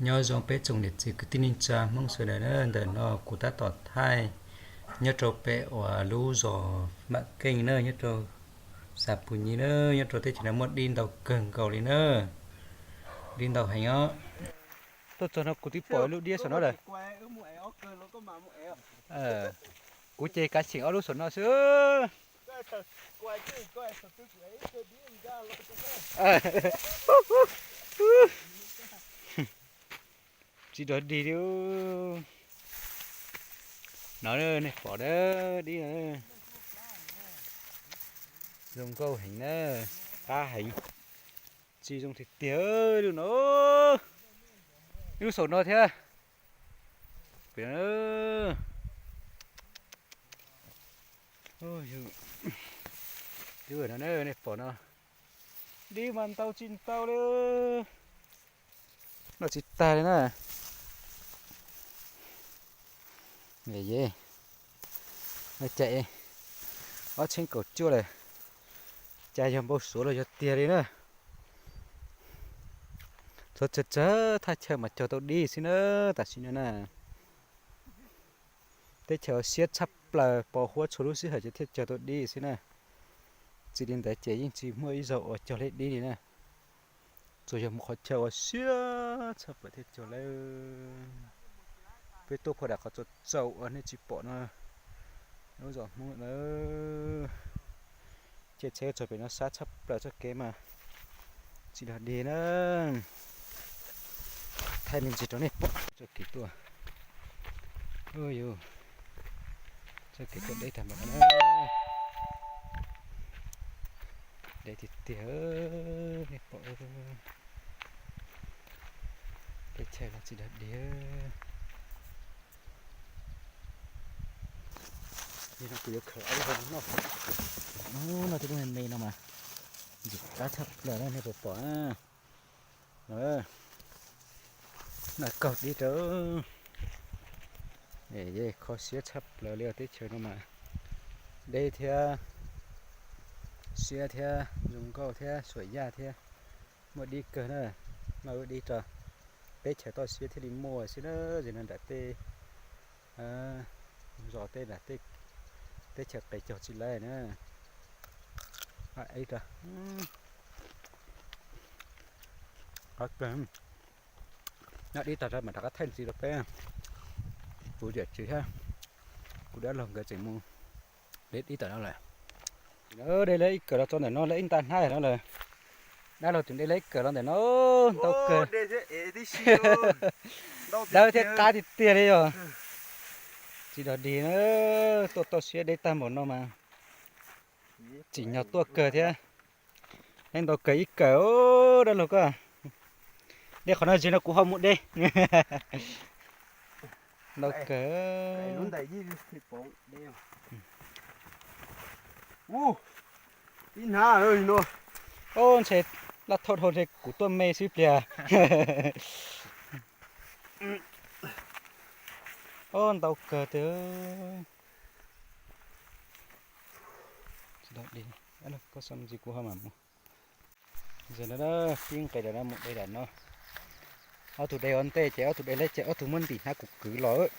Nyob zoo peb tsoom niam txiv kwv tij neej tsa Hmoob sawv daws na, ntawm no kuv tab tom thaij nyob rau pem uas lub zos Mam Keej na, nyob rau xav Pus Nyi na, nyob rau teb chaws no muaj dib ntau kawg nkaus li na, dib ntau heev os. Tuaj txog no kuv twb pom lub dib saum no lawm. Kuv ces kav xyeem ob lub saum no xwb. Tsis dog dig li. No nej pom na, dib zoo nkauj heev na, qab heev. Tsis zoo tiag tiag li no. Ib lub saum no thiab. Ub, no nej pom no, dib mas ntau tsis ntau li. Noj tsis tag li na. Caij ob txhiab kaum cuaj lawm, cas yog npau suav los yog tiag li na. Txhua txhua thaj chaw mas cog tau dib xwb na, tam sim no na. Teb chaws siab tshaj plaws, pos huab txhua lub sij hawm ces thiaj cog tau dib xwb na. Tsis li ntawd ces yeej tsis muaj ib zaug uas cog leb dib li na. Tsuas yog mus qhov chaw uas siab tshaj plaws thiaj cog lawm. Peb tuaj phua dam qhov txaus txaus uas nej tsis pom no, lub zos Hmoob na. Ces tsheb txog pem no sab tshaj plaws txoj kev mas tsis dog dig na. Thaij me ntsis rau nej pom txoj kev tuaj. Txoj kev tuaj deb tag npaum no na. Deb tiag tiag, nej pom. Teb chaws no tsis dog dig. Nim no kuv yuav khaws ob lub hau noj. No tej lub me me no mas ntxim qab tshaj plaws na, nej puas pom na. Noj kaug dib rau. Kho siab tshaj plaws li os, teb chaws no mas deb thiab, siab thiab, zoo nkauj thiab, suam yaj thiab, muaj dib kawg na. Noj lub dib rau, teb chaws toj siab thiaj li muaj xwb na. Zem no nram tej zos tej nram tej, teb chaws qes cog tsis laib na. Noj dib tag mam rov qab thaij ntxiv rau peb. Kuv zam tsis thiab, kuv dab laug nkawd tseem mus de dib tom no lawm. De lawv ib kawm los txog ntawm no lawv ib nta hnab no lawm. Dab laug tseem de lawv ib kawm los ntawm no, ntau kawg. Dawb thiab qab tiag tiag li os. Tsis dog dig na, tuaj toj siab deb tag npaum no mas tsim nyog tuaj kawg thiab. Neb ntau kawg ib kawm, dab laug koj. De qhov no zig no kuv ho mus de. Ntau kawg. Ub, ntshe laj thauj dhau ntshe kuv tuaj me xwb pliag. Ub, ntau kawg tiag. Koj xa me ntsis kuv ho mam mus. Pib nqes lawm no mus de lawm no. Ob tug de ua ntej ces ob tug de leb ces ob tug muab ntim hnab kuv kwv los.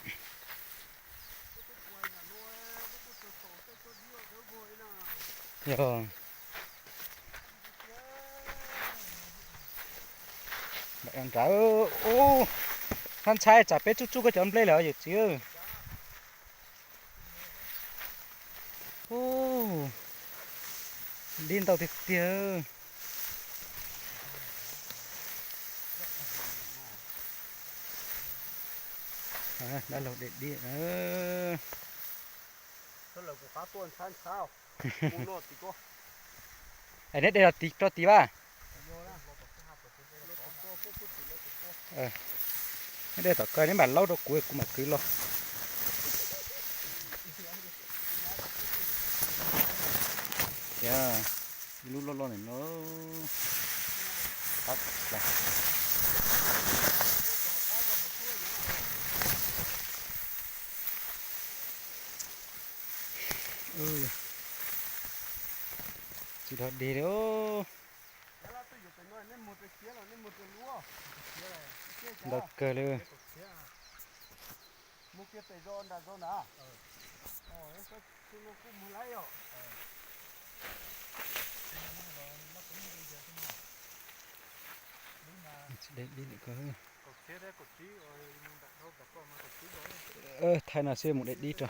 Yog nrad, ub, ntshai tsam peb tsuj tsuj koj cov nplej lawm yawm txiv. Ub, dib ntau tiag tiag. Dab laug de dib. Neb de los tiv rau tiv vaj. Neb de tom kawg neb mam laub rau kuv kuv mam kwv los. Ib lub loj loj ntawm no. Tsis dog dig li. Ntau kawg li. Thaij no xwb mus de dib rau.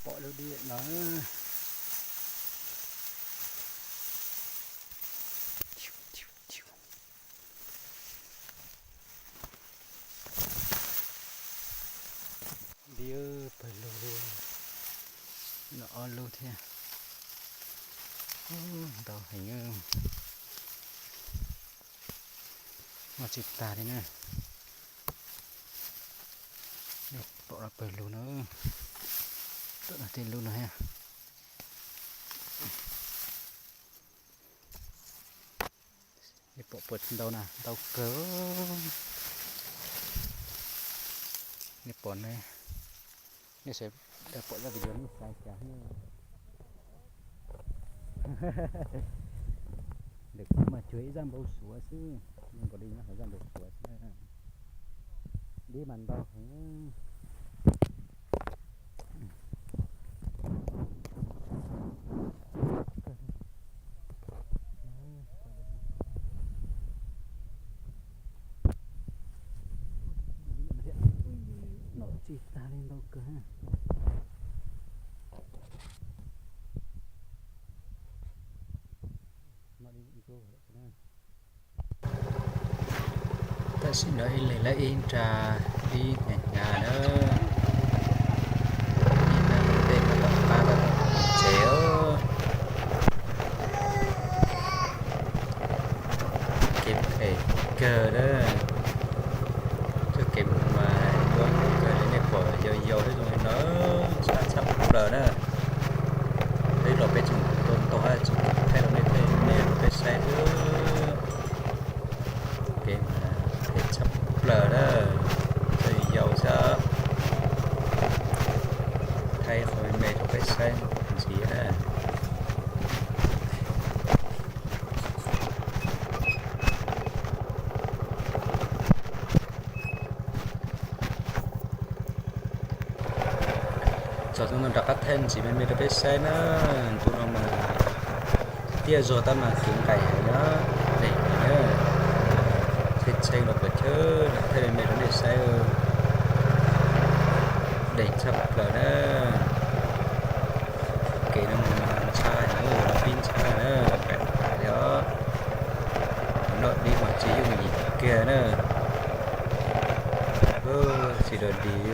Pom lub dib no. Dib pawg lug li, no ob lub thiab. Ntau heev. Muaj tsis tag li na. Nej pom no pawg lug no. Tom no tej lub no thiab. Nej pom puas ntau na, ntau kawg. Nej pom ne, nej sawv daws pom zaj video nej xav cas? Ntawm kuv mas cuag ib zaj npau suav xwb, zoo nkaus li nyob hauv zaj npau suav xwb. Dib mas ntau heev. Nom tsis tag li, ntau kawg. Tam sim no ib leeg lawv ib nra dib hnyav hnyav na. Ib nra tej no tom qab tom tsev os. Kev phem kawg na. Txoj kev mus mas yuav kawg li, nej pom yau yau thiab zoo li no, tshaj tshaj plaws na. Peb los peb tseem tua ntau thiab tsis thaij rau nej, nej los peb saib xwb. Kev mas phem tshaj plaws na, txoj yau xwb. Thaij qhov me me rau peb saib ntxiv na. Txog ntawm no rov qab thaij ntxiv me me rau peb saib na. Ntu no mas tiaj zog tab mas kev nqaim heev na, deem na. Txhij txheej los pes tsawg, thaij me me rau nej saib. Deem tshaj plaws na. Kev no mus mas ntshai heev, pib ntshai na, nqaim nqaim li os. Noj dib mas tsis yooj yim kiag na. Tsis dog dig.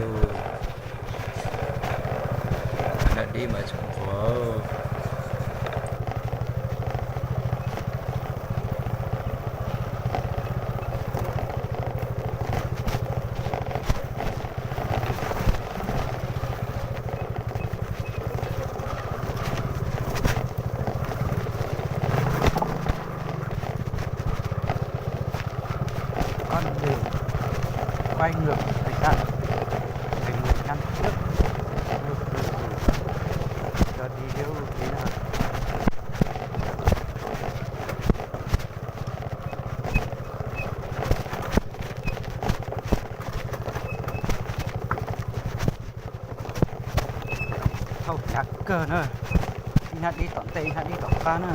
Noj dib mas tseem qhuav. Con đường quay ngược về sau, về mười năm trước, ngược về, cho đi theo thế nào. Thauj hnyav kawg na, ib hnab dib tom ntej ib hnab dib tom qab na.